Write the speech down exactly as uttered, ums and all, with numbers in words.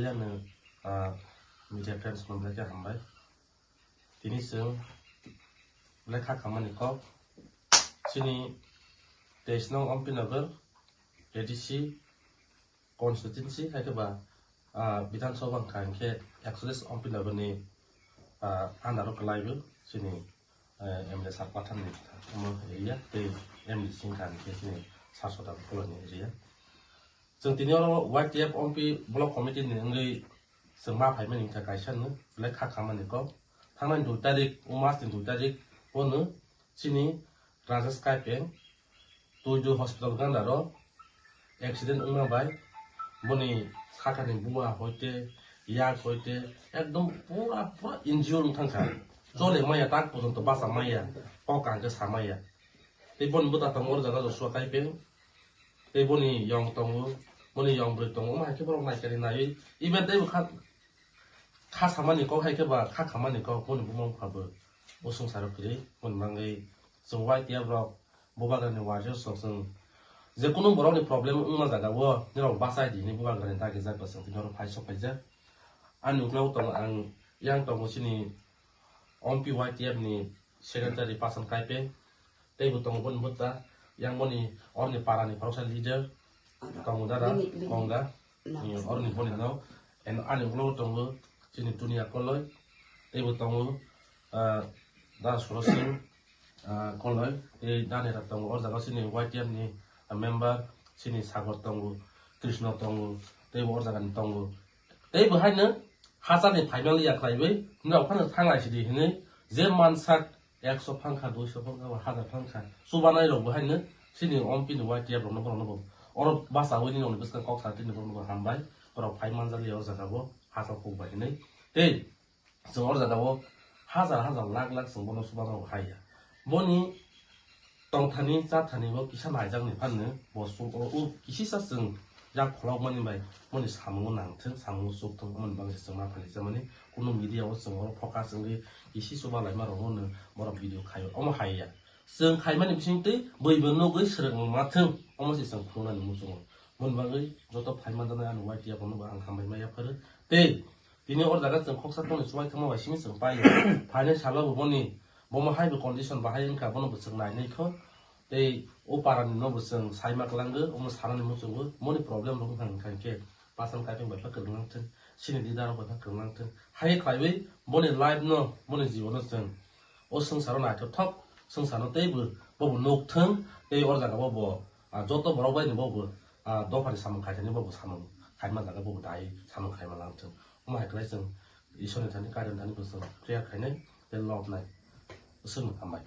Ano, ah, media friends no belai khe hambai. Tini chwng belai kha khamani kok. Chini teis nong Ompi Nagar A D C constituency, hai khe ba, ah, Bidhan Sabha wngkha hinkhe ekchollish Ompi Nagar ni, ah, under o kwlai bo chini, eh, M L A sir Pathan ni omo area tei M D C wngkha hinkhe chini sir Sodam Koloi ni area. Chwng tini oro Y T F Ompi Block Committee ni wngwi chwng ma phaimani wngkha kaisa no belai kha khamani kok. Thangnai dui tarik, o mas ni dui tarik o no chini Rajesh Kaipeng Tuidu hospital ganda ro accident wngma bai boni sakani bua hoite, yak hoite ekdom pura, pura injured wng thangkha. Chole maya, tak porjonto bacha maya, kok ang khe sa maya. Tei boni bwta tongo o jaga Joshua Kaipeng. Tei boni yong tongo, boni yong bwrwi tongo, omo hai khe borok naikani naiwi. Even tei bo kha, kha samani kok hai khe ba kha khamani kok boni bumung pha bo. Bo swngcharo kwrwi, boni bagwi chwng Y T F rok, bubagrani warriors rok chwng je kunu borokni problem wngma jaga o nirok bachai di hinwi bubagrani dagi jak ba chwng tini oro phai sok phaijak. Ani uklogo tongo ang, yang tongo chini Ompi Y T F ni secretary Pasan Kaipeng, tei bo tongo boni bwta, yang boni orni para ni khoroksa leader tongo dada Bini, bini. Kongda, na. Ni orni boni no, and ani ulo tongo chini Tunia Koloi, tei bo tongo, ah, da Soro Singh, ah, Koloi, tei da neta tongo o jaga chini Y T F ni, ah, member chini Sagar tongo, Krishna tongo, tei bo o jaga ni tongo. Tei bo haino hachani final ya khlaiwi, norok phano thanglai sidi hinwi, je mansak ekso phangkha, duiso phangkha, ba hazar phangkha, chubanai rok bo haino chini Ompi ni Y T F rokno borokno bo oro bachawi nini bwskang kok sa tini borokno bo hambai, borok phai manjak liya o jaga bo hachal kok bai hinwi. Tei chwng o jaga o hazar hazar lakh lakh chwng bono chubanai rok haiya. Boni tongthani chathani bo kisa naijakni phanno bo chwng o, o kisisa chwng yak kholokmani bai boni samungo nangthwng, samungo chukthwng, omoni bagwi se chwng ma phani chamani kunu media o chwng oro focus wngwi kisi chuba laima rokno borok video khaio, omo haiya. Chwng khaimani bisingtwi buibo nugwi swrwngma thwng, omo se chwng phunuknani muchungo. Moni bagwi joto phai manjaknai ani Y T F rokno bo ang hambai ma yapharo. Tei tini o jaga chwng khoksa tongni chubai thangma bai simi chwng paio. Phainai salo bo boni, bomo hai bo condition bahai wngkha, bono bo chwng nainai kho. Tei o para ni no bo chwng saima kwlangwi, omo sanani muchungo, boni problem rok wngkha, wngkha hinkhe Pasan Kaipeng bai khe kwrwng nang thwng, chini leader rok bai khe kwrwng nang thwng. Hai khlaiwi boni life no, boni jibono chwng o swngcharo naithothok swngcharno tei bo, bo bo nuk thwng, tei o jaga bo bo, ah, joto borok bai ni bo bo, ah, dophani samung khaithani bo bo samung khaima jaga bo bo dai samung khaima lang thwng. Omo hai khlai chwng Ishwar ni thani, Kaitor ni thani bo chwng prayer khainai tei lobnai. Swngno hambai.